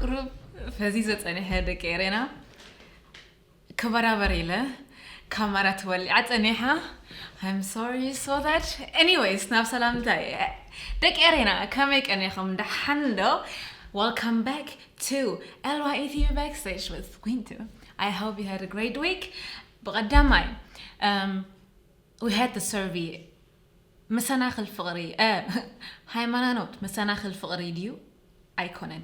ቁሩብ ፈዚዘ ጸኒሐ ደቂ ኤሬና። ክበራበር ኢለ ካመራ ተወሊዓ ጸኒሓ። I'm sorry you saw that. Anyways፣ ናብ ሰላምታ እየ። ደቂ ኤሬና፣ ከመይ ቀኒኹም? ደሓን ዶ? Welcome back to L Y E T V Backstage with Quinto. I hope you had a great week. ብቐዳማይ፣ um, we had the survey. መሰናኽል ፍቕሪ፣ እ፣ ሃይማኖት መሰናኽል ፍቕሪ ድዩ? ኣይኮነን።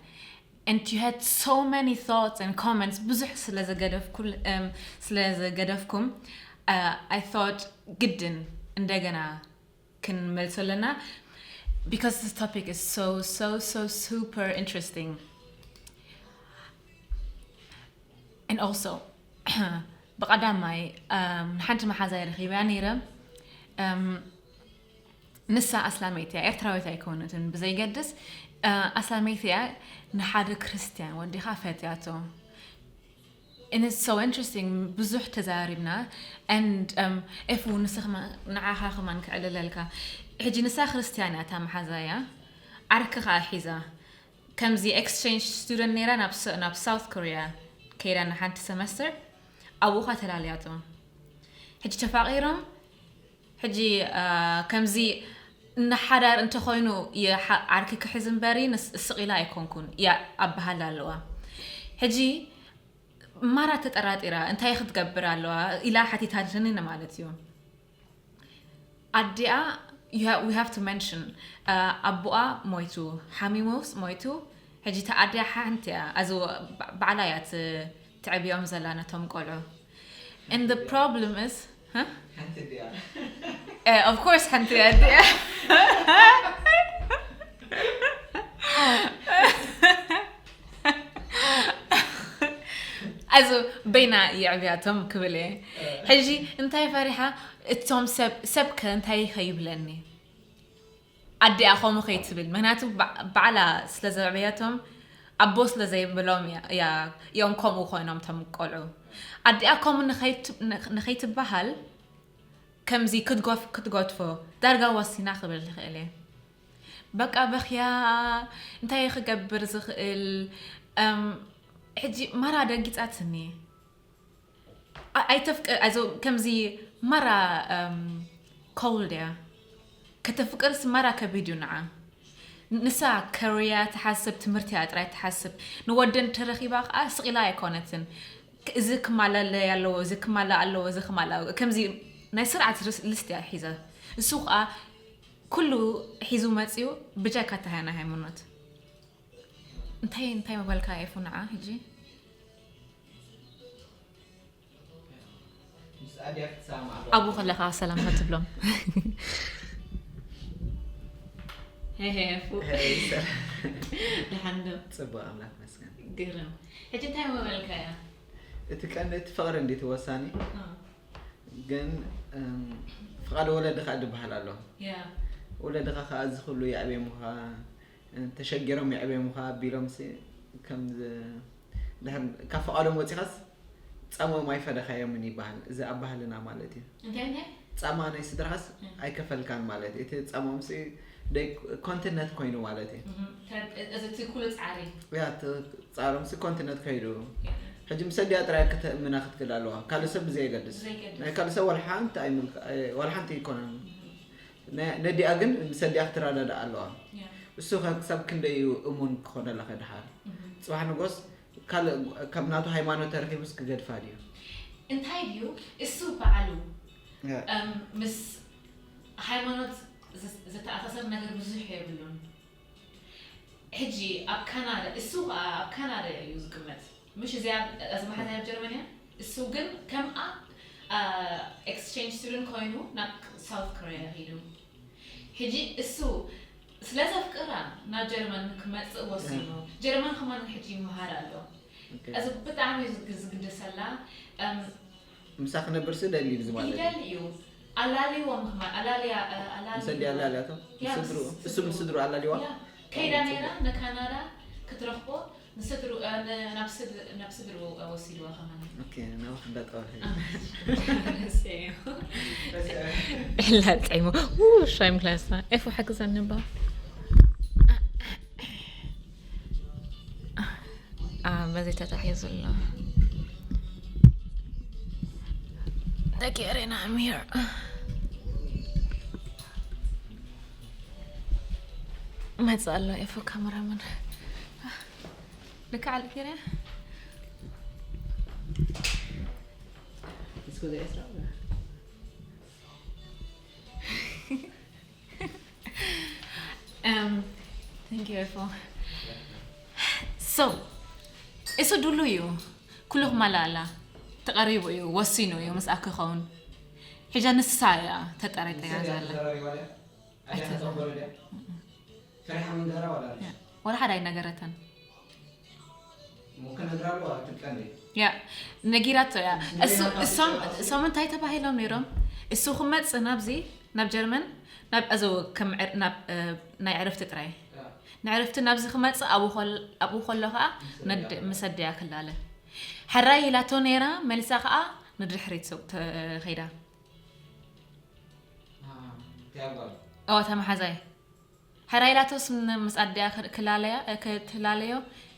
And you had so many thoughts and comments፣ ብዙሕ ስለ ዘገደፍኩል-፣ እም፣ ስለ ዘገደፍኩም፣ እ፣ I thought ግድን እንደገና ክንመልሶ ኣለና፣ because this topic is so, so, so super interesting. And also፣ ብቐዳማይ፣ እም፣ ንሓንቲ መሓዛይ ረኺበያ ነይረ። እም፣ ንሳ ኣስላመይቲ እያ፣ ኤርትራዊት ኣይኮነትን፣ ብዘይገድስ፣ እ፣ ኣስላመይቲ እያ፣ ንሓደ ክርስትያን ወዲ ኸኣ ፈትያቶ። And it's so interesting፣ ብዙሕ ተዛሪብና። And, um, ኤፉ፣ ንስኻ ኸማ-፣ ንዓኻ ከማን ክዕልለልካ። ሕጂ ንሳ ክርስትያን እያ፣ እታ መሓዛ እያ፣ ዓርኪ ኸኣ ሒዛ። ከምዚ ኤክስቼንጅ ስቱደንት ነይራ፣ ናብ ስ-፣ ናብ ሳውት ኮርያ ከይዳ ንሓንቲ ሰመስተር፣ ኣብኡ ኸኣ ተላልያቶ። ሕጂ ተፋቒሮም፣ ሕጂ፣ አ፣ ከምዚ ንሓዳር እንተኾይኑ፣ የ-፣ ሓ-፣ ዓርኪ ክሕዝ እምበሪ፣ ንስ-፣ ስቕ ኢላ ኣይኮንኩን፣ እያ ኣበሃላ ኣለዋ። ሕጂ ማራ ተጠራጢራ፣ እንታይ ክትገብር ኣለዋ ኢላ ሓቲታትኒ ማለት እዩ። ኣዲኣ፣ you ha-, we have to mention፣ አ፣ ኣቦኣ ሞይቱ፣ ሓሚሙስ ሞይቱ። ሕጂ እታ ኣዲኣ ሓንቲ እያ፣ ኣዚ ባ-፣ ባዕላ እያ ት-፣ ትዕብዮም ዘላ ነቶም ቆልዑ። And the problem is፣ ሀ? ሓንቲ ድያ? እ፣ of course ሓንቲ እያ ኣዲኣ። ኣዚ በይና የዕብያቶም ክብል እየ። ሕጂ እንታይ ፈሪሓ፣ እቶም ሰብ፣ ሰብ ከ እንታይ ከይብለኒ? ኣዲኣ ከምኡ ከይትብል፣ ምኽንያቱ ባ-፣ ባዕላ ስለ ዘዕበየቶም፣ ኣቦ ስለ ዘይብሎም እያ፣ እያ፣ እዮም ከምኡ ኮይኖም እቶም ቆልዑ። ኣዲኣ ከምኡ ንኸይት-፣ ንኸ-፣ ንኸይትበሃል፣ ከምዚ ክትጎፍ-፣ ክትጎትፎ ዳርጋ ወሲና ክብል ይኽእል እየ። በቃ በኽያ፣ እንታይ እየ ክገብር ዝኽእል? እም፣ ሕጂ ማራ ደንጊጻትኒ። ኣ-፣ ኣይተፍቅ-፣ ኣዞ ከምዚ ማራ፣ እም፣ ኮልድ እያ። ከተፍቅርስ ማራ ከቢድ እዩ ንዓ። ንሳ ከርያ ትሓስብ፣ ትምህርቲያ ጥራይ ትሓስብ። ንወደን ተረኺባ ከኣ ስቕ ኢላ ኣይኮነትን። ክ-፣ እዚ ክማላለ ኣለዎ፣ እዚ ክማላ ኣለዎ፣ እዚ ክማላ፣ ከምዚ ናይ ስርዓት ርስ-፣ ልስት እያ ሒዛ። እሱ ከኣ ኩሉ ሒዙ መጺኡ፣ ብጀካ እታ ናይ ሃይማኖት። እንታይ፣ እንታይ ምበልካ ኤፉ ንዓ ሕጂ? ምስ ኣድያ ክትሰማማዕ ኣለዋ። ኣብኡ ከለኻ ሰላምታ ትብሎም። ሄይ፣ ሄይ፣ ኤፉ። ሄይ፣ ሰላም። ደሓን ዶ? ጽቡቕ፣ ኣምላኽ ይመስገን። ግርም። ሕጂ እንታይ ምበልካያ? እቲ ቀንዲ እቲ ፍቕሪ እንዲ እቲ ወሳኒ። እ። ግን፣ እም፣ ፍቓድ ወለዲ ከኣ ዝበሃል ኣሎ። ያ። ወለድኻ ከኣ እዚ ኩሉ የዕብየሙኻ፣ ተሸጊሮም የዕብዮምኻ ኣቢሎምሲ ከም ዝ-፣ ድሕር ካብ ፍቓዶም ወጺኻስ ጻምኦም ኣይፈደኻዮምን ይበሃል። እዚ ኣባህልና ማለት እዩ። እንታይ፣ እንታይ? ጻማ ናይ ስድራኻስ እ። ኣይከፈልካን ማለት እዩ። እቲ ጻምኦምሲ ደይ ኮንትነት ኮይኑ ማለት እዩ። እህ፣ ተ-፣ እዚ እቲ ኩሉ ጻዕሪ። ያ፣ እቲ ጻዕሮምሲ ኮንትነት ከይዱ። ያ። ሕጂ ምስ ኣዲኣ ጥራይ ከተእምና ክትክእል ኣለዋ። ካልእ ሰብ ብዘየገድስ። ብዘየገድስ። ናይ ካልእ ሰብ ዋላ ሓንቲ ኣይምልካ-፣ ኣይ-፣ ዋላ ሓንቲ ኣይኮነን። እህ። ነ-፣ ነዲኣ ግን ምስ ኣዲኣ ክትረዳዳእ ኣለዋ። ያ። እሱ ከ ክሳብ ክንደይ እዩ እሙን ክኾነላ ከ ደሓር? እህ። ጽባሕ ንጎስ ካልእ ካብ ናቱ ሃይማኖት ተረኺቡስ ክገድፋ ድዩ? እንታይ ድዩ? እሱ በዓሉ፣ ያ። እም፣ ምስ ሃይማኖት ዝ-፣ ዝተኣሳሰር ነገር ብዙሕ የብሉን። ሕጂ ኣብ ካናዳ፣ እሱ ኸኣ ኣብ ካናዳ እዩ ዝቅመጥ። ምሽ እዚኣ፣ እዚ መሓዛይ ኣብ ጀርመን እያ። እሱ ግን ከምኣ፣ አ፣ ኤክስቼንጅ ስቱደንት ኮይኑ ናብ ሳውት ኮርያ ኸይዱ። ሕጂ እሱ ስለ ዘፍቅራ ናብ ጀርመን ክመጽእ ወሲኑ። እ። ጀርመን ከማን ሕጂ ይመሃር ኣሎ። ኦኬ። እዚ ብጣዕሚ እዩ ዝግ-፣ ዝግደሰላ። እም፣ ምሳ ክነብር ሲ ደልዩ እዚ ማለት እዩ። ይደሊ እዩ። ኣላልይዎም ከማን፣ ኣላልያ-፣ እ፣ ኣላልይዎ። ምስ ኣዲኣ ኣላልያቶ? ያ፣ ምስ ስድርኡ? ምስ እሱ ምስ ስድርኡ። ስድርኡ ኣላልይዋ? ያ። ከይዳ ኦ፣ ነይራ ጽቡቅ። ንካናዳ ክትረኽቦ፣ ንስድሩ-፣ እ፣ ን-፣ ናብ ስድ-፣ ናብ ስድርኡ፣ እ፣ ወሲድዋ ከማን። ኦኬ፣ ናብ ክንዳ ጠዋል ሄደ። አ፣ እሰይ። እላ ጸይሙ። ው፣ ሻይም ክላስና። ኤፉ፣ ሓግዘኒ እባ። በዚ ተታሒዙ ኣሎ። ደቂ ኤሬና፣ I'm here። መጽእ ኣሎ ኤፉ ካሜራማን። ልክዕ ኣልኪርያ። Thank you ኤፉ። So እሱ ድሉ እዩ። ኩሉ ክማላላ ተቐሪቡ እዩ፣ ወሲኑ እዩ ምስኣ ክኸውን። ሕጃ ንሳ እያ ተጠራጢራ ዘላ። ፈሪሓ መንገራ ዋላ ዋላ ሓደ ኣይነገረተን። ያ ነጊራቶ እያ። እሱ እሶም እሶም እንታይ ተባሂሎም ነይሮም? እሱ ክመጽእ ናብዚ ናብ ጀርመን ናብ ኣዘው ከም ዕር- ናብ እ፣ ናይ ዕረፍቲ ጥራይ ንዕረፍቲ ናብዚ ክመጽእ ኣብኡ ከል- ኣብኡ ከሎ ከዓ ነድ ምስ ኣደያ ክላለ ሕራይ ኢላቶ ነይራ። መሊሳ ከዓ ንድሕሪት ሰው ተ- ከይዳ። ኦ ተመሓዛይ ሕራይ ኢላቶስ ን- ምስ ኣደያ ክ- ክላለያ እ፣ ክትላለዮ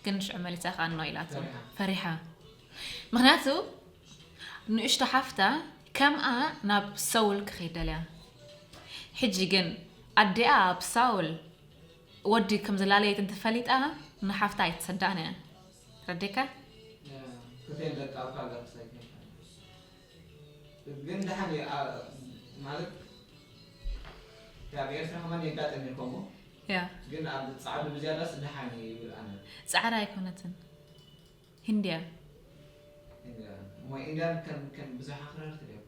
ግን ሽዑ መሊሳ ከዓ ኖ ኢላቶ። ፈሪሓ። ፈሪሓ። ምክንያቱ ንእሽቶ ሓፍታ ከምኣ ናብ ሰውል ክኸይድ ደልያ። ሕጂ ግን ኣዲኣ ኣብ ሳውል ወዲ ከም ዝላለየት እንተፈሊጣ ንሓፍታ ኣይትሰዳን እያ። ረዴካ? ክቴል ደቃ እኳ ገርሳ ይገባል። ግን ደሓን እዩ፣ ኣ- ማለት ያብ ኤርትራ ከማን የጋጥም ይኮሞ። ያ ግን ኣብ ጻዕዱ ብዝያዳስ ደሓን እዩ ይብል ኣነ። ጻዕዳ ኣይኮነትን፣ ህንድያ። እሞ ኢንድያን ከም ከም ብዙሕ ኣኽረርቲ ድዮም?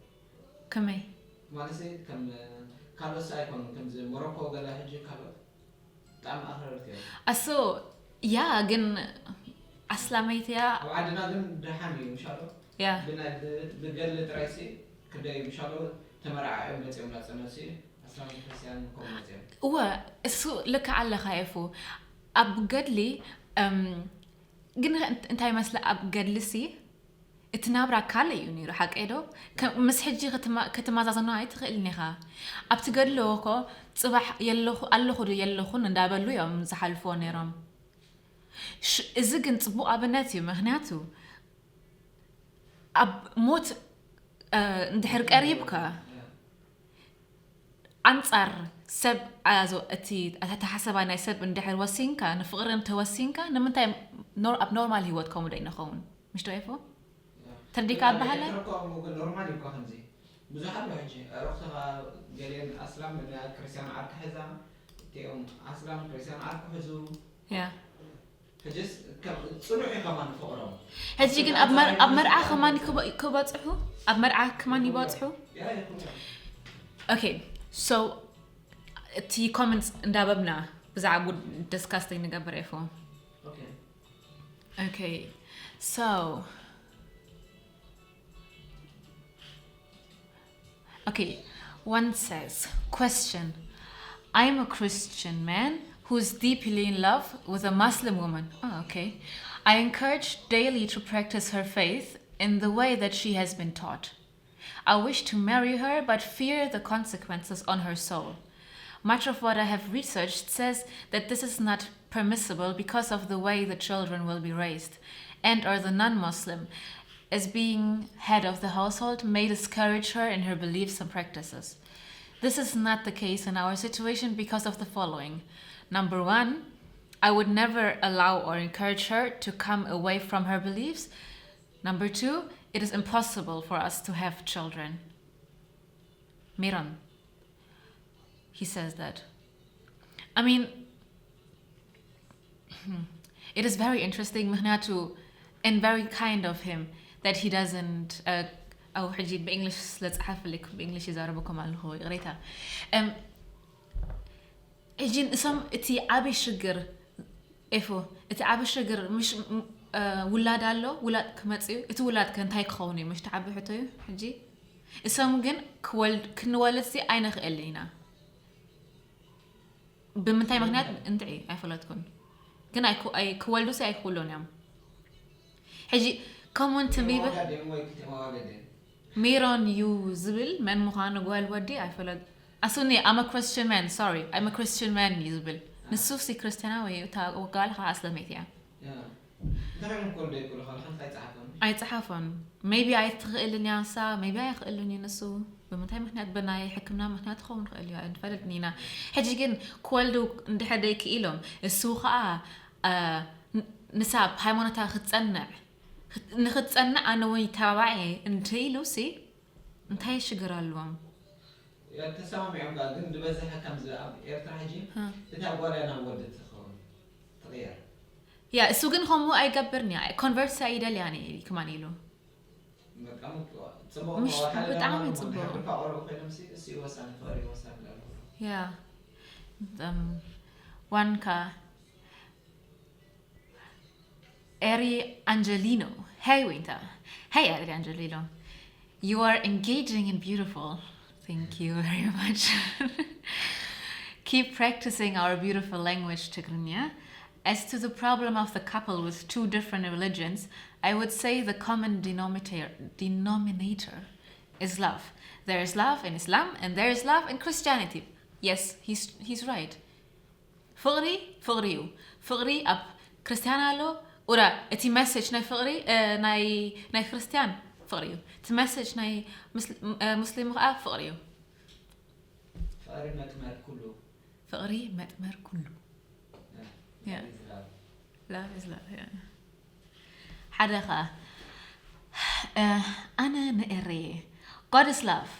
ከመይ? ማለት ከም ካልኦት ኣይኮኑን፣ ከምዚ ሞሮኮ ገለ ሕጂ ካልኦት ብጣዕሚ ኣኽረርቲ እዮም። ኣሶ ያ ግን ኣስላመይቲ እያ። ኣብ ዓድና ግን ደሓን እዩ ምሻሎ። ያ ብናይ ብ- ብገድሊ ጥራይ ሲ ክደይ ምሻሎ ተመራዓዮም መፅዮም ናፅነት ሲ ኣስላም ክርስቲያን ኮም መፅዮም። እወ እሱ ልክዕ ኣለኻ ኤፉ። ኣብ ገድሊ እም፣ ግን እንት- እንታይ መስለ ኣብ ገድሊ ሲ እቲ ናብራ ካልእ እዩ ነይሩ፣ ሓቀይ ዶ? ከ- ምስ ሕጂ ክትማ- ክትመዛዘኖ ኣይትኽእልን ኢኻ። ኣብቲ ገድሊ እኮ ጽባሕ የለኹ ኣለኹ ዶ የለኹን እንዳበሉ እዮም ዝሓልፍዎ ነይሮም። ሽ- እዚ ግን ጽቡቕ ኣብነት እዩ፣ ምክንያቱ ኣብ ሞት እ፣ እንድሕር ቀሪብካ ኣንጻር ሰብ ኣዞ እቲ ኣተሓሳባ ናይ ሰብ እንድሕር ወሲንካ ንፍቕሪ እንተወሲንካ ንምንታይ ኖር- ኣብ ኖርማል ህይወት ከምኡ ዶ ይንኸውን? ምሽ ዶ ኤፎ? ተርዲካ ኣባሃለ? ኖርማል እዩ እኮ ከምዚ ብዙሕ ኣሎ ሕጂ ኣሮክተኻ ገሊአን ኣስላም ክርስቲያን ዓርኪ ሕዛ እቲኦም ኣስላም ክርስቲያን ዓርኪ ሕዙ ያ ሕጅስ ከም ጽኑዕ እዩ ከማን ፍቕሮም። ሕጂ ግን ኣብ መር- ኣብ መርዓ ከማን ክበ- ክበጽሑ ኣብ መርዓ ከማን ይበጽሑ። ያ ይኹን። ኦኬ ሶ እቲ ኮመንትስ እንዳበብና ብዛዕባ ጉድ ዲስካስቲንግ ንገብር ኤፎ። ኦኬ ኦኬ ሶ Okay, one says, question. I'm a Christian man who's deeply in love with a Muslim woman. Oh, okay. I encourage daily to practice her faith in the way that she has been taught. I wish to marry her but fear the consequences on her soul. Much of what I have researched says that this is not permissible because of the way the children will be raised, and or the non-Muslim, as being head of the household, may discourage her in her beliefs and practices. This is not the case in our situation because of the following. Number one, I would never allow or encourage her to come away from her beliefs. Number two, it is impossible for us to have children. Miran, he says that. I mean, it is very interesting ምክንያቱ and very kind of him that he doesn't uh, ኣው ሕጂ ብእንግሊሽ ስለ ጸሓፍልክ ብእንግሊሽ ይዛረበኩም ኣለኹ ይቕሬታ እም፣ ሕጂ ንሶም እቲ ዓብይ ሽግር ኤፎ እቲ ዓብይ ሽግር ምሽ እ፣ ውላድ ኣሎ ውላድ ክመጽእ እዩ እቲ ውላድ ከ እንታይ ክኸውን እዩ ምሽ ተዓቢ ሕቶ እዩ ሕጂ እሶም ግን ክወልድ ክንወልድ ሲ ኣይንኽእል ኢና ብምንታይ ምክንያት እንትዒ ኣይፈለጥኩን ግን ኣይኩ- ኣይ- ክወልዱ ሲ ኣይክውሉን እዮም ሕጂ ከምኡ እንትንቢብል ሜሮን እዩ ዝብል መን ምዃኑ ጓል ወዲ ኣይፈለጥ ኣሱኒ I'm a Christian man sorry I'm a Christian man እዩ ዝብል ንሱ ሲ ክርስትያናዊ እዩ እታ ጓል ከዓ ኣስለመይቲ እያ እንታይ ኾይኑ እኮ እንደ ይብሉ ካልካ እንታይ ጸሓፈን? ኣይጸሓፎን። Maybe ኣይትኽእልን እያ ንሳ፣ maybe ኣይኽእልን እዩ ንሱ። ብምንታይ ምክንያት? ብናይ ሕክምና ምክንያት ክኸውን ይኽእል እዩ፣ ኣይንፈልጥን ኢና። ሕጂ ግን ክወልዱ እንድሕር ደይክኢሎም፣ እሱ ኸኣ፣ እ፣ ን-፣ ንሳ ኣብ ሃይማኖታ ክትጸንዕ፣ ንክትጸንዕ ኣነ እውን ይተባባዕ እየ እንተኢሉ ሲ፣ እንታይ ሽግር ኣለዎም? ተሰማሚዖም ከኣ ግን ዝበዝሐ ከምዚ ኣብ ኤርትራ ሕጂ እ። እታ ጓል እያ ናብ ወዲ ትኸውን ትቕየር። ያ፣ እሱ ግን ከምኡ ኣይገብርን እያ። ኮንቨርት ኣይደልያን እየ ከማን ኢሉ። በጣም ጽቡቕ ምሽ-፣ ነው። ሓደ ብጣዕሚ ደግሞ ጽቡቕ። ሕርፋ ቆልዑ ኮይኖም ሲ እሱ ይወሳን ፍቕሪ ይወሳን ይላሉ። ያ። እም፣ ዋንካ ኤሪ ኣንጀሊኖ። Hey, Winter. Hey, Eri Angelino. You are engaging and beautiful. Thank you very much. Keep practicing our beautiful language, Tigrinya. As to the problem of the couple with two different religions, I would say the common denominator, denominator is love. There is love in Islam and there is love in Christianity. Yes, he's, he's right. ፍቕሪ ፍቕሪ እዩ። ፍቕሪ ኣብ ክርስትያን ኣሎ። ኡራ እቲ መሴጅ ናይ ፍቕሪ፣ እ፣ ናይ፣ ናይ ክርስትያን ፍቕሪ እዩ። እቲ መሴጅ ናይ ምስ-፣ እ፣ ሙስሊም ከዓ ፍቕሪ እዩ። ፍቕሪ መጥመር ኩሉ። ፍቕሪ መጥመር ኩሉ። እ፣ ያ። ይዝራብ። Love is love, yeah. ሓደ ኸዓ፣ እ፣ ኣነ ንኤረየ፣ God is love.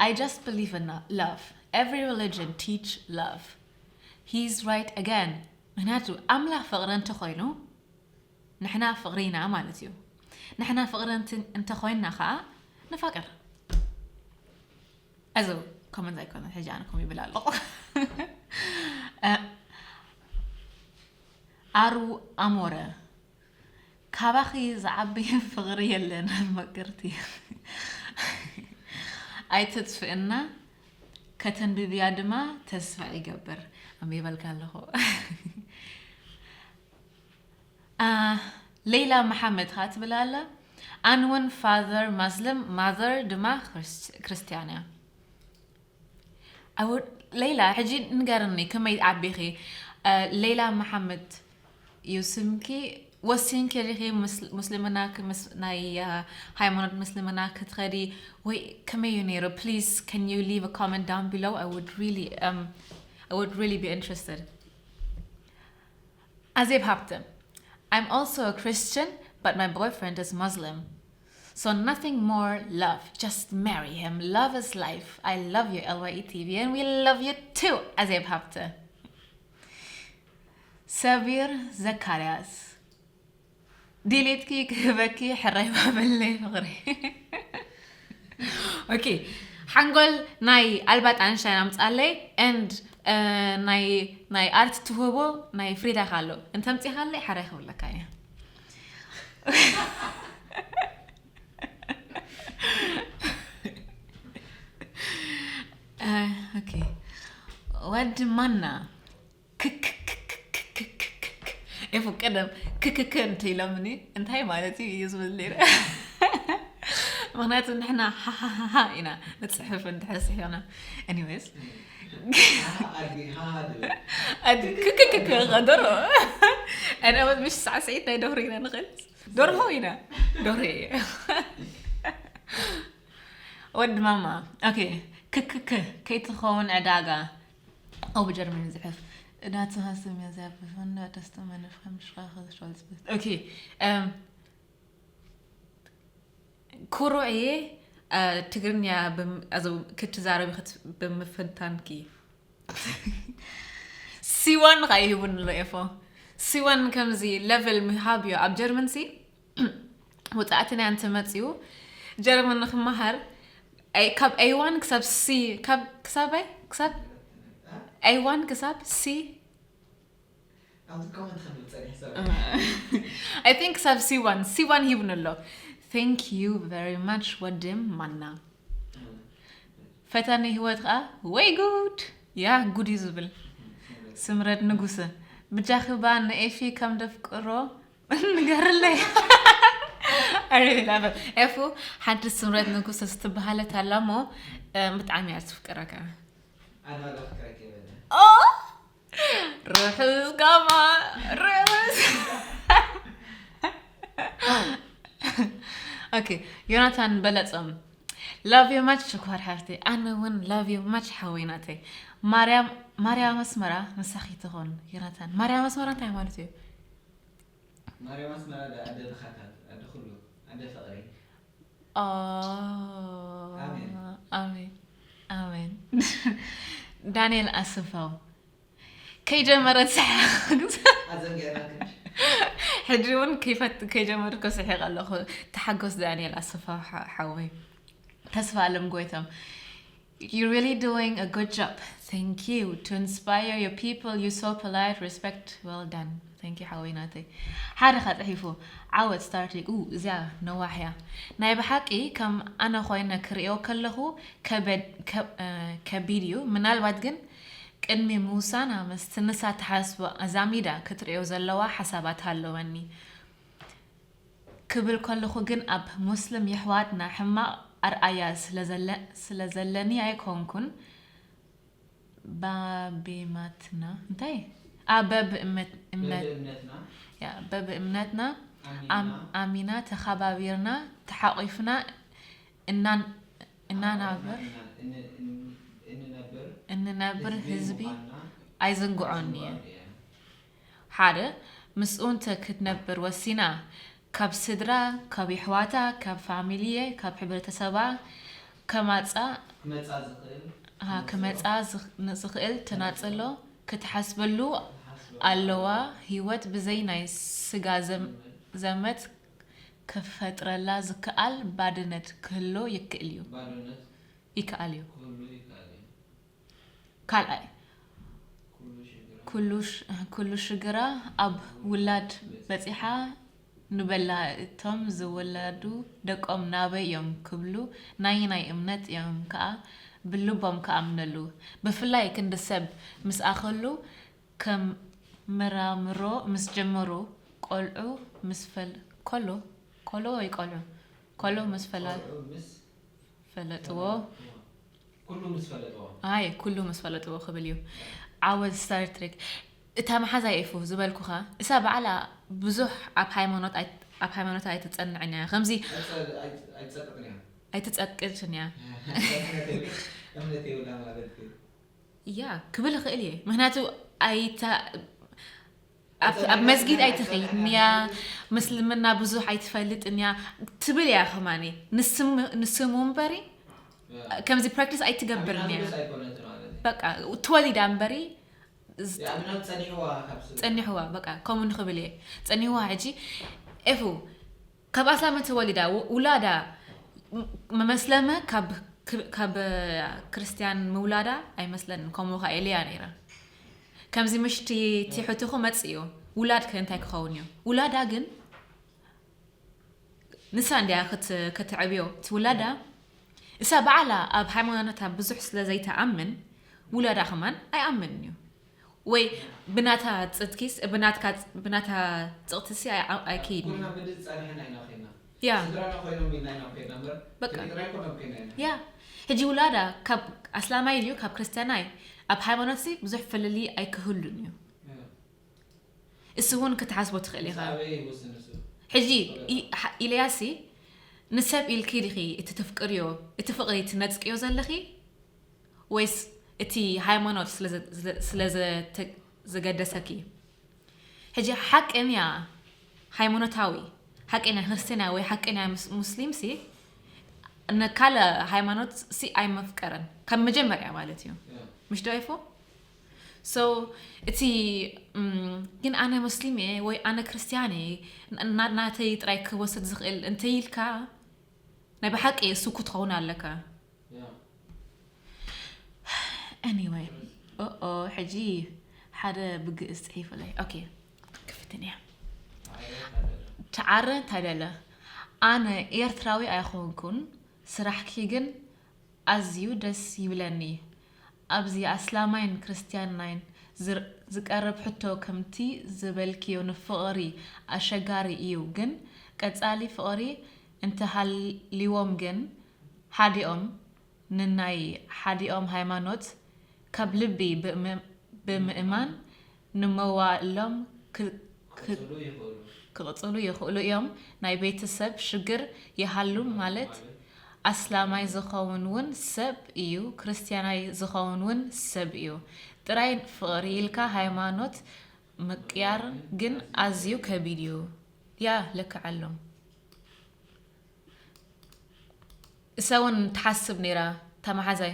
I just believe in love. Every religion teach love. He's right again. ምክንያቱ ኣምላኽ ፍቕሪ እንተኾይኑ፣ ንሕና ፍቕሪ ኢና ማለት እዩ። ንሕና ፍቕሪ እንተ-፣ እንተኾይንና ኸዓ ንፋቀር። እዚ ኮመንት ኣይኮነን፣ ሕጂ ኣነ ከምኡ ይብል ኣለኹ። እ፣ ኣሩ ኣሞረ፣ ካባኺ ዝዓቢ ፍቕሪ የለን መቅርቲ። ኣይተጥፍእና፣ ከተንብብያ ድማ ተስፋ ይገብር። ኣንቢበልካ ኣለኹ። አ፣ ሌላ መሓመድ ኸዓ ትብል ኣላ። ኣነ እውን ፋዘር ማስልም፣ ማዘር ድማ ክርስ-፣ ክርስትያን እያ። I would፣ ሌላ፣ ሕጂ ንገርኒ፣ ከመይ ዓቢኺ? አ፣ ሌላ መሓመድ እዩ ስምኪ። ወሲንኪ ዲኺ ምስ-፣ ሙስሊምና ክ-፣ ምስ-፣ ናይ፣ አ፣ ሃይማኖት ሙስሊምና ክትኸዲ ወይ ከመይ እዩ ነይሩ? Please, can you leave a comment down below? I would really, um, I would really be interested. ኣዜብ ሃብተ፣ I'm also a Christian, but my boyfriend is Muslim. So nothing more love, just marry him. Love is life. I love you, L Y E T V, and we love you too, ኣዜብ ሃብተ። ሰቢር ዘካርያስ፣ ዲሌትኪ ክህበኪ ሕራይ ባበለይ ፍቕሪ። ኦኬ፣ ሓንጎል ናይ ኣልባጥ ኣንሽታይን ኣምጻለይ፣ and፣ እ፣ ናይ፣ ናይ ኣርት ትህቦ ናይ ፍሪዳ ካሎ እንተምጺኻለይ ሕራይ ክብለካ እየ። እ፣ ኦኬ፣ ወዲ ማና ክክክክክክክክክ። ኤፉ ቀደም ክክክ እንተ ኢሎምኒ እንታይ ማለት እዩ እዩ ዝብል ነይረ። ምክንያቱ ንሕና ሃሃሃሃ ኢና ንፅሕፍ እንድሕር ስሒቕና። Anyways፣ ኣድጊ ሃሃ ድብል። ኣድ ክክክክ ደርሆ ኣነ ወድ ምሽ ሳዕስዒት ናይ ደርሆ ኢና ንኽእል። ደርሆ ኢና። ደርሆ እየ። ወዲ ማማ። ኦኬ። ክክክ ከይትኸውን ዕዳጋ። ኦ ብጀርመን ዝሕፍ እዳትኻ ስም እያ ዚያብፍ እንዳ ደስተ መነፍኻ ምሽኻ ከዝሽዋል ዝበል። ኦኬ። እም፣ ኩሩዕ እየ፣ እ፣ ትግርኛ ብም-፣ ኣዞ ክትዛረቢ ክት-፣ ብምፍታንኪ። ሲዋን ኸኣ ይህቡን ኣሎ ኤፎ። ሲዋን ከምዚ ለቨል ምሃብ እዩ ኣብ ጀርመን ሲ። ወጻእትና እንተ መጺኡ ጀርመን ንኽመሃር፣ ኣይ፣ ካብ ኤይ ዋን ክሳብ ሲ፣ ካብ፣ ክሳብ ኣይ፣ ክሳብ ኤይ ዋን ክሳብ ሲ። ኣብዚ ኮመንት ከንብል ጸኒሕ ሰብ። I think ክሳብ ሲ ዋን፣ ሲ ዋን ሂቡን ኣሎ። Thank you very much ወዲ ማና። ፈታኒ ህይወት ኸኣ ወይ ጉድ። ያ ጉድ እዩ ዝብል። ስምረት ንጉሰ። ብጃኺ ባ ንኤፊ ከም ደፍቅሮ ንገርለይ። I really love it። ኤፉ፣ ሓንቲ ስምረት ንጉሰ ስትበሃለት ኣላ እሞ፣ እ፣ ብጣዕሚ እያ ትፍቅረካ። ኣነ ዋላ ክረክ የበለ። ኦ! ርሑስ ጋማ፣ ርሑስ። Okay, ዮናታን በለጾም, love you much ሽኮር ሓፍተይ። ኣነ እውን love you much ሓወይ ናተይ። ማርያም ማርያም ኣስመራ ምሳኺ ትኹን። ዮናታን ማርያም ኣስመራ እንታይ ማለት እዩ? ማርያም ኣስመራ ኣደ ድኻታት፣ ኣደ ኩሉ፣ ኣደ ፍቕሪ። ኣሜን። ኣሜን ኣሜን። ዳንኤል ኣስፋው ከይጀመረት ሰሓ ሕጂ እውን ከይጀመርኩ ስሒቕ ኣለኹ። ተሓጎስ ዳንኤል ኣስፋው ሓወይ። ተስፋ ኣለም ጎይቶም, you're really doing a good job. Thank you. To inspire your people, you so polite, respect. Well done. Thank you ሓወይ ናተይ። ሓደ ካ ጽሒፉ, ዓወት ስታርቲግ ኡ እዚኣ ነዋሕ እያ። ናይ ብሓቂ ከም ኣነ ኮይነ ክርእዮ ከለኹ ከቢድ እዩ። ምናልባት ግን ቅድሚ ምውሳና ምስቲ ንሳ ትሓስቦ ኣዛሚዳ ክትርእዮ ዘለዋ ሓሳባት ሃለወኒ ክብል ከለኹ ግን ኣብ ሙስሊም የሕዋትና ሕማቕ ኣርኣያ ስለዘለኒ ኣይኮንኩን። ባቤማትና እንታይ? ኣ በብ እምነት በብእምነትና ያ በብ እምነትና ኣሚና ኣሚና ተኸባቢርና ተሓቒፍና እናን እናናበር ን- ን- እንነብር እንነብር ህዝቢ ምዃንና ኣይዝንግዖን እየ። ዝንጓእ እየ። ሓደ ምስኡ እንተ ክትነብር ወሲና ካብ ስድራ ካብ የሕዋታ ካብ ፋሚልየ ካብ ሕብረተሰባ ከማፃ ክመፃ ዝኽእል ሃ ክመፃ ዝኽ- ንዝኽእል ተናፅሎ ክትሓስበሉ ሓስበ ኣለዋ። ህይወት ብዘይ ናይ ስጋ ዘም- ዘመት ክፈጥረላ ዝከኣል ባድነት ክህሎ ይክእል እዩ ባዶነት ይከኣል እዩ። ክህሉ ይከኣል እዩ። ካልኣይ ኩሉ ሽግራ ኩሉ ሽ- ኩሉ ሽግራ ኣብ ውላድ በፂሓ ንበላ እቶም ዝወለዱ ደቆም ናበይ እዮም ክብሉ ናይ ናይ እምነት እዮም ከዓ ብልቦም ክኣምነሉ ብፍላይ ክንዲ ሰብ ምስ ኣኸሉ ከም ምራምሮ ምስ ጀመሩ ቆልዑ ምስ ፈል ኮሎ ኮሎ ወይ ቆልዑ ኮሎ ምስ ፈላ ቆልዑ ምስ ፈለጥዎ ኩሉ ምስ ፈለጥዎ ኣይ ኩሉ ምስ ፈለጥዎ ክብል እዩ። ዓወት ስታር ትሬክ እታ መሓዛ ኤፉ ዝበልኩኻ እሳ በዓላ ብዙሕ ኣብ ሃይማኖት ኣይ- ኣብ ሃይማኖት ኣይትጸንዕን እያ ከምዚ ኣይጸ- ኣይ- ኣይጸቅጥን እያ ኣይትጸቅጥን እያ እምነት የብላ ማለት እዩ እያ ክብል እኽእል እየ ምክንያቱ ኣይተ ኣብ ኣብ መስጊድ ኣይትኸይድን እያ ምስልምና ብዙሕ ኣይትፈልጥን እያ ትብል እያ ከማኒ ንስም- ንስሙ እምበሪ ከምዚ ፕራክቲስ ኣይትገብርን እያ ኣይኮነትን ማለት እዩ በቃ ተወሊዳ እምበሪ የኣብነት ጸኒሕዋ ካብ ስለ ጸኒሕዋ በቃ ከምኡ ንኽብል እየ ጸኒሕዋ ሕጂ ኤፉ ካብ ኣስላም ተወሊዳ ው- ውላዳ ም- መመስለመ ካብ ክር- ካብ ክርስትያን ምውላዳ ኣይመስለንን ከምኡ ኸዓ ኢለያ ነይረ ከምዚ ምሽቲ እቲ ሕቶ ክመጽእ እዩ ውላድ ከ እንታይ ክኸውን እዩ ውላዳ ግን ንሳ እንድያ ክት- ክትዕብዮ እቲ ውላዳ እሳ በዓላ ኣብ ሃይማኖታ ብዙሕ ስለ ዘይትኣምን ውላዳ ከማን ኣይኣምንን እዩ ወይ ብናታ ጽድኪስ ብናትካ ብናታ ጽቕትሲ ኣይ- ኣይከይድን እዩ ኩልና ብዝጸንሐና ኢና ኸይና ያ ስድራና ኮይኖም ኢና ኢና ኮይና እምበር በቃ። ክሊጥራ ኣይኮነም ኮይና ኢና ያ ሕጂ ውላዳ ካብ ኣስላማይ ድዩ ካብ ክርስትያናይ ኣብ ሃይማኖትሲ ብዙሕ ፍልልይ ኣይክህሉን እዩ እሱ እውን ክትሓስቦ ትኽእል ኢኻ ኣበይ ይወስን እሱ ሕጂ ኢ- ሓ- ኢልያሲ ንሰብ ኢልኪ ዲኺ እቲ ትፍቅርዮ እቲ ፍቕሪ ትነጽቅዮ ዘለኺ ወይስ እቲ ሃይማኖት ስለ ዘ- ስለ- ስለ ዘተ- ዘገደሰኪ ሕጂ ሓቀኛ ሃይማኖታዊ ሓቀኛ ክርስትያና ወይ ሓቀኛ ሙስ- ሙስሊም ሲ ንካልእ ሃይማኖት ሲ ኣይመፍቀረን ካብ መጀመርያ ማለት እዩ ምሽ ዶ ይፎ so እቲ ም፣ ግን ኣነ ሙስሊም እየ ወይ ኣነ ክርስትያን እየ ና- ናተይ ጥራይ ክወስድ ዝኽእል እንተይልካ ናይ ብሓቂ እሱ ክትኸውን ኣለካ anyway ኦኦ ሕጂ ሓደ ብግእዝ ፅሒፉለይ okay ክፍትን እያ ተዓረ ታደለ ኣነ ኤርትራዊ ኣይኮንኩን ስራሕኪ ግን ኣዝዩ ደስ ይብለኒ ኣብዚ ኣስላማይን ክርስትያናይን ዝር- ዝቀርብ ሕቶ ከምቲ ዝበልክዮ ንፍቕሪ ኣሸጋሪ እዩ ግን ቀጻሊ ፍቕሪ እንተሃልይዎም ግን ሓዲኦም ንናይ ሓዲኦም ሃይማኖት ካብ ልቢ ብእም- ብምእማን ንመዋእሎም ክ- ክ- ክቕጽሉ ይኽእሉ ክቕጽሉ ይኽእሉ እዮም። ናይ ቤተሰብ ሽግር ይሃሉ ማለት ኣስላማይ ዝኸውን እውን ሰብ እዩ፣ ክርስትያናይ ዝኸውን እውን ሰብ እዩ። ጥራይ ፍቕሪ ኢልካ ሃይማኖት ምቅያር ግን ኣዝዩ ከቢድ እዩ። ያ ልክዕ ኣሎ። እሳ እውን ትሓስብ ነይራ፣ እታ መሓዛይ፣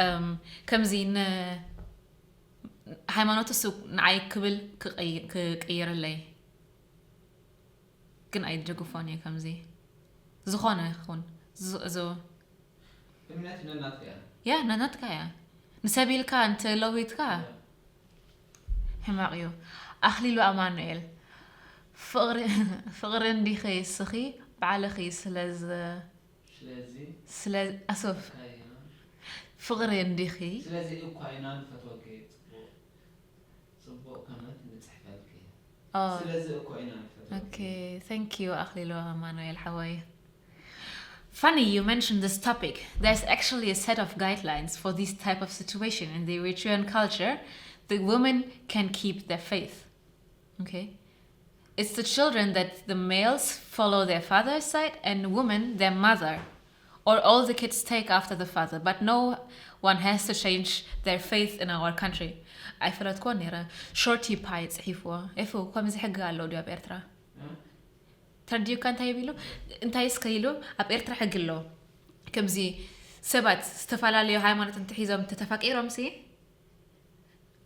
እም፣ ከምዚ ን-፣ ሃይማኖት እሱ ንዓይ ክብል ክቕይ-፣ ክቅይርለይ ግን ኣይደግፎን እየ። ከምዚ ዝኾነ ይኹን ዝ-፣ ዞ-፣ እምነት ነናትካ እያ። ያ፣ ነናትካ እያ። ንሰብ ኢልካ እንተ ለዊጥካ ሕማቕ እዩ። ኣኽሊሉ ኣማኑኤል፣ ፍቕሪ፣ ፍቕሪ እንዲኺ እስኺ ባዕልኺ ስለ ዝ-፣ ስለዚ ስለ ኣሶፍ፣ ካያ ፍቕሪ እንዲኺ። ስለዚ እኳ ኢና ንፈትወኪ። ጽቡቕ፣ ጽቡቕ ኮመንት ንጽሕፈልኪ። ኦ። ስለዚ እኮ ኢና ንፈትወኪ። Okay, thank you ኣኽሊሉ ኣማኑኤል ሓወይ። Funny you mentioned this topic. There's actually a set of guidelines for this type of situation in the Eritrean culture. The women can keep their faith. Okay? It's the children that the males follow their father's side and women their mother. Or all the kids take after the father, but no one has to change their faith in our country. ኣይፈለጥኩዎ ነይረ። ሾርቲ ፓይ ጽሒፍዎ። ኤፉ፣ ከምዚ ሕጊ ኣሎ ድዩ ኣብ ኤርትራ? ተረዲኡካ እንታይ ቢሉ? እንታይ እስከ ኢሉ፣ ኣብ ኤርትራ ሕጊ ኣሎ። ከምዚ ሰባት ዝተፈላለዩ ሃይማኖት እንተሒዞም ተተፋቂሮም ሲ፣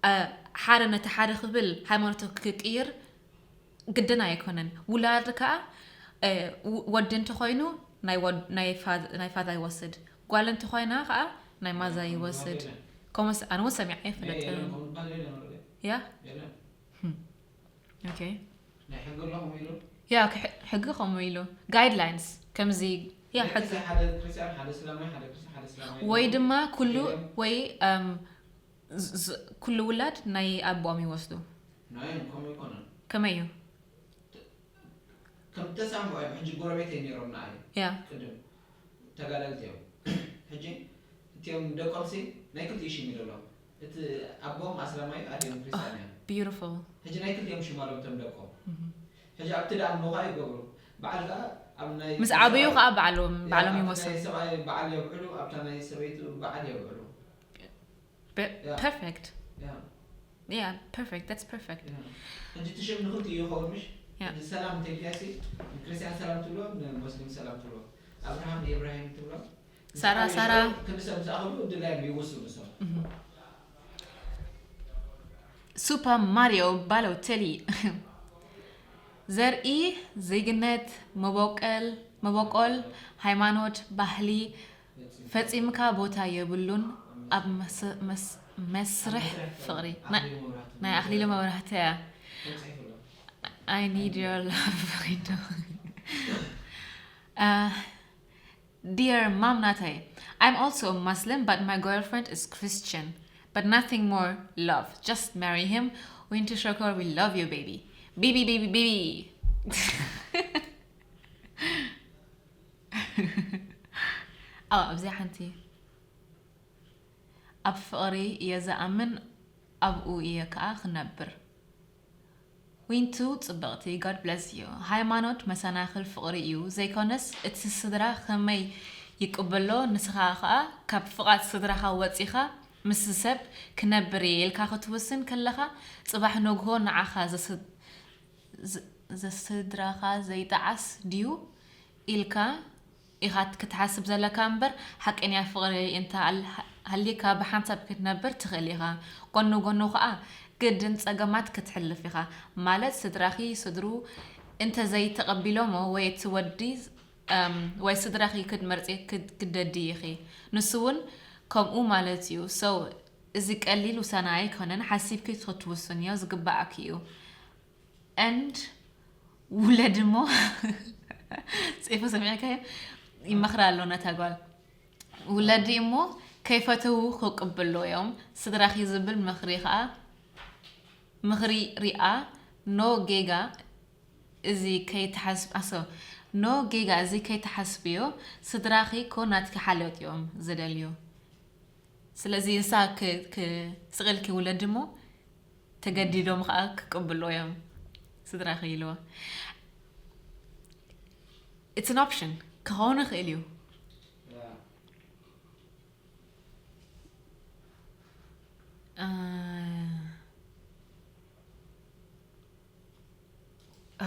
እ፣ ሓደ ነቲ ሓደ ክብል ሃይማኖቱ ክቅይር ግድን ኣይኮነን። ውላድ ከኣ፣ እ፣ ው-፣ ወዲ እንተኾይኑ ናይ ወድ-፣ ናይ ፋዝ-፣ ናይ ፋዛ ይወስድ። ጓል እንተኾይና ከኣ ናይ ማዛ ይወስድ። ከምኡስ ኣነ እውን ሰሚዐ ኣይፈልጥን። ያ? ኦኬ። ናይ ሕጊ ኣሎ ከምኡ ኢሉ? ያ፣ ክሕ-፣ ሕጊ ከምኡ ኢሉ። ጋይድላይንስ፣ ከምዚ፣ ያ፣ ናይ ሕጊ። ሓደ ክርስቲያን፣ ሓደ እስላማይ፣ ሓደ ክርስቲያን፣ ሓደ እስላማይ ወይ ኢሉ። ድማ ኩሉ፣ ገሊኦም ወይ፣ እም፣ ዝ-፣ ዝ-፣ ኩሉ ውላድ ናይ ኣቦኦም ይወስዱ። ናይ ከምኡ ኣይኮነን። ከመይ እዩ? ከም ተሳምዑ እዮም። ሕጂ ጎረቤተይ ነይሮም ንዓይ። ያ። ቅድም ተጋደልቲ እዮም። ሕጂ እቲኦም ደቆምሲ ናይ ክልቲኡ ሽም እዩ ዘሎ። እቲ ኣቦም ኣስላማይ፣ ኣዲኦም ክርስቲያን እዮም። Beautiful። ሕጂ ናይ ክልቲኦም ሽም ኣለዎም እቶም ደቆም። እህ። ሕጂ ኣብቲ ደኣ እሞ ኸኣ ይገብሩ። በዓል ከኣ ኣብ ናይ ምስ ዓበዩ ሰብኣይ፣ ከኣ ባዕሎም፣ ያ፣ ባዕሎም ኣብቲ ይወስኑ። ናይ ሰብኣይ በዓል የብዕሉ፣ ኣብታ ናይ ሰበይቱ በዓል የብዕሉ። Be-፣ ያ። Perfect። ያ። Yeah, perfect. That's perfect። ያ። ሕጂ እቲ ሽም ንኽልቲኡ ይኸውን ምሽ? ያ። ሕጂ ሰላም እንተኢልካሲ፣ ንክርስትያን ሰላም ትብሎ፣ ንሙስሊም ሰላም ትብሎ። ኣብርሃም ኢብራሂም ትብሎ። ሳራ፣ ምስ ዓበዩ ሳራ። ሽዑ ክንዲ ሰብ ምስ ኣኸሉ ድላዮም ይውስኑ ንሶም። እህ። ሱፐር ማሪዮ ባሎቴሊ። ዘርኢ፣ ዜግነት፣ መበቆል፣ መበቆል፣ ሃይማኖት፣ ባህሊ ፈጺምካ ቦታ የብሉን ኣብ መስ-፣ መስ-፣ መስርሕ ፍቕሪ። ናይ፣ ናይ ኣኽሊሉ መብራህቱ እያ። I need your love, Fredo. Uh, Dear Mom Natai, I'm also a Muslim, but my girlfriend is Christian. But nothing more love. Just marry him. Winter Shokor, we love you, baby. Baby, baby, baby. اه ابزي حنتي. ኣብ ፍቕሪ እየ ዝኣምን፣ ኣብኡ እየ ከኣ ክነብር። ዊንቱ ጽብቕቲ፣ God bless you። ሃይማኖት መሰናኽል ፍቕሪ እዩ ዘይኮነስ፣ እቲ ስድራ ከመይ ይቅበሎ፣ ንስኻ ከኣ ካብ ፍቓድ ስድራኻ ወጺኻ ምስ ሰብ ክነብር እየ ኢልካ ክትውስን ከለኻ፣ ጽባሕ ንግሆ ንዓኻ ዘስ-፣ ዘ-፣ ዘስድራኻ ዘይጠዓስ ድዩ ኢልካ ኢኻ ክትሓስብ ዘለካ እምበር፣ ሓቀኛ ፍቕሪ እንተ ኣል-፣ ሃልዩካ ብሓንሳብ ክትነብር ትኽእል ኢኻ። ጎኑ ጎኑ ኸኣ ግድን ጸገማት ክትሕልፍ ኢኻ። ማለት ስድራኺ ስድሩ እንተ ዘይተቐቢሎሞ ወይ እቲ ወዲ፣ እም፣ ወይ ስድራኺ ክትመርጺ ክትግደዲ ኢኺ። ንሱ እውን ከምኡ ማለት እዩ። So፣ እዚ ቀሊል ውሳነ ኣይኮነን፣ ሓሲብኪ ክትውስንዮ ዝግባኣኪ እዩ። And ውለዲ እሞ፣ ጼፎ ሰሚዕካዮ? ይመኽራ ኣሎ ነታ ጓል። ውለዲ እሞ ከይፈተዉ ክቅብሉ እዮም። ስድራኺ ዝብል ምኽሪ ኸኣ፣ ምኽሪ ሪኣ፣ ኖ ጌጋ እዚ ከይትሓስብ-፣ ኣሶ፣ ኖ ጌጋ እዚ ከይትሓስብዮ፣ ስድራኺ እኮ ናትኪ ሓልዮት እዮም ዝደልዩ። ስለዚ ንሳ ክ-፣ ክ-፣ ስቕ ኢልኪ ውለዲ እሞ፣ ተገዲዶም ኸኣ ክቅብልዎ እዮም ስድራኺ ኢልዎ። It's an option. ክኸውን ይኽእል እዩ።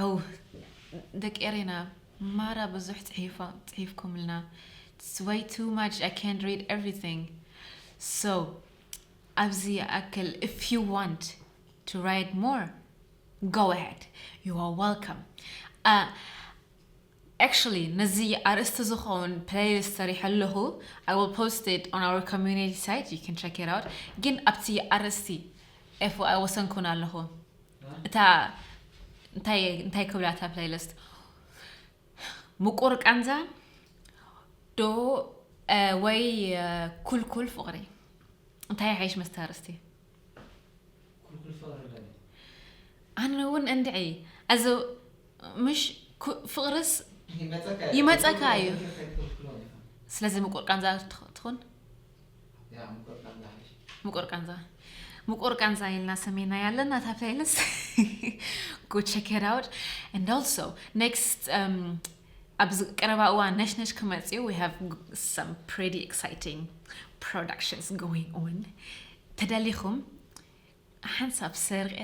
ው ደቂ ኤሬና ማራ ብዙሕ ጽሒፍኩምልና። It's way too much. I can't read everything. So ኣብዚ ይኣክል. If you want to write more, go ahead. You are welcome. Uh, actually ነዚ ኣርእስቲ ዝኸውን playlist ሰሪሐ ኣለኹ. I will post it on our community site. You can check it out. ግን ኣብቲ ኣርእስቲ ኤፉ ኣይወሰንኩን ኣለኹ። እታ እንታይ እንታይ ክብላ እታ playlist? ምቁር ቃንዛ ዶ ወይ ኩልኩል ፍቕሪ? እንታይ ሓይሽ መስተ ኣርእስቲ? ኣነ እውን እንድዒ ኣዘ ምሽ ፍቕርስ ይመፀካ እዩ። ስለዚ ምቁር ቃንዛ ትኹን። ምቁር ቃንዛ ምቁር ቃንዛ ኢልና ሰሜና ያለና ታፕላይልስ. Go check it out. And also next, um, ኣብ ቀረባ እዋን ነሽነሽ ክመፅኡ we have some pretty exciting productions going on. ተደሊኹም ሓንሳብ ሰርቀ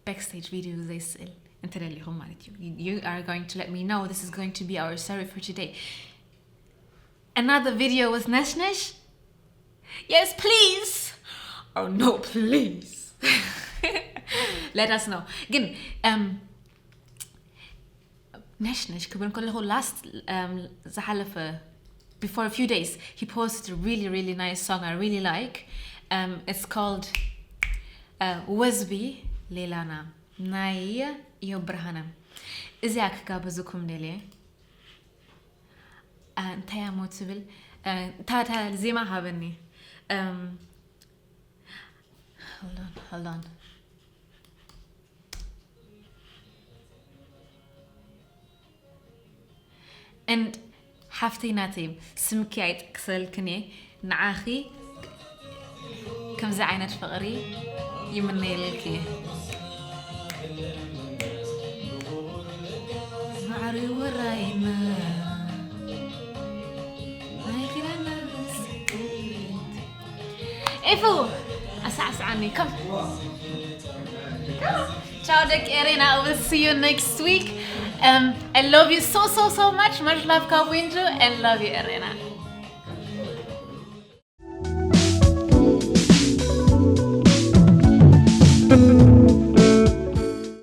backstage video ዘይስእል እንተደሊኹም ማለት እዩ. You are going to let me know. This is going to be our story for today. Another video with Nashnash? Yes, please. Oh no, please. Let us know. ግን um, ነሽነሽ ክብል ከለኹ last um, ዝሓለፈ before a few days he posted a really really nice song I really like. Um, it's called uh, ወዝቢ ሌላና ናይ እዮብ ብርሃነ። እዚኣ ክጋብዝኩም ደልየ። እንታይ እሞ ትብል? ታታ ዜማ ሃበኒ። Hold on, hold on. And ሓፍተይ ናተይ ስምኪ ኣይጠቅሰልክን እየ። ንዓኺ ከምዚ ዓይነት ፍቕሪ ይምነየልኪ። ማዕሪ ወራይና ናይ ኪዳና ኤፉ ኣሳዕስዓኒ ከም ቻው ደቂ ኤሬና። I will see you next week. Um, I love you so so so much. Much love ካብ ዊንጁ and love you ኤሬና።